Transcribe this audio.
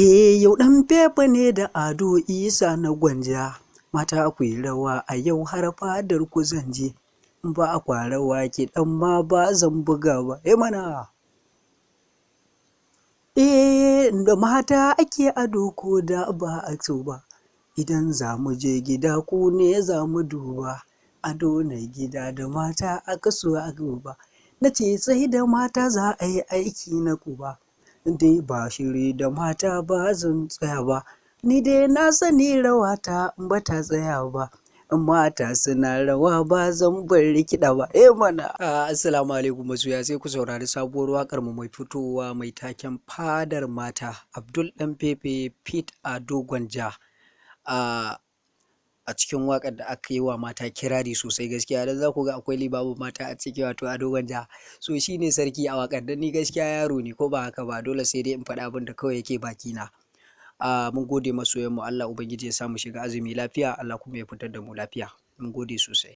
Eh, yau ɗan fefa ne da Ado Isa na Gwanja. Mata ku yi rawa a yau har fadar ku zan je. In ba kwa rawa kiɗan ma ba zan buga ba. Eh mana! Eh, da mata ake ado ko da ba a so ba. Idan za mu je gida ku ne za mu duba. Ado na gida da mata aka so a duba. Na ce sai da mata za a yi aiki na ku ba. Dai ba shiri da mata ba zan tsaya ba. Ni dai na sani rawata ba ta tsaya ba. Mata suna rawa ba zan bar kiɗa ba. Eh mana! Assalamu alaikum masoya, sai ku saurari sabuwar waƙar mu mai fitowa mai taken Fadar Mata. Abdul Ɗan Fefe feat Ado Gwanja. A cikin waƙar da aka yi wa mata kirari sosai gaskiya, don za ku ga akwai limamin mata a ciki, wato Ado Gwanja. So shi ne sarki a waƙar, don ni gaskiya yaro ne, ko ba haka ba, dole sai dai in faɗi abin da kawai yake bakina. Mun gode masoyanmu, Allah Ubangiji ya sa mu shiga azumi lafiya, Allah kuma ya fitar da mu lafiya. Mun gode sosai.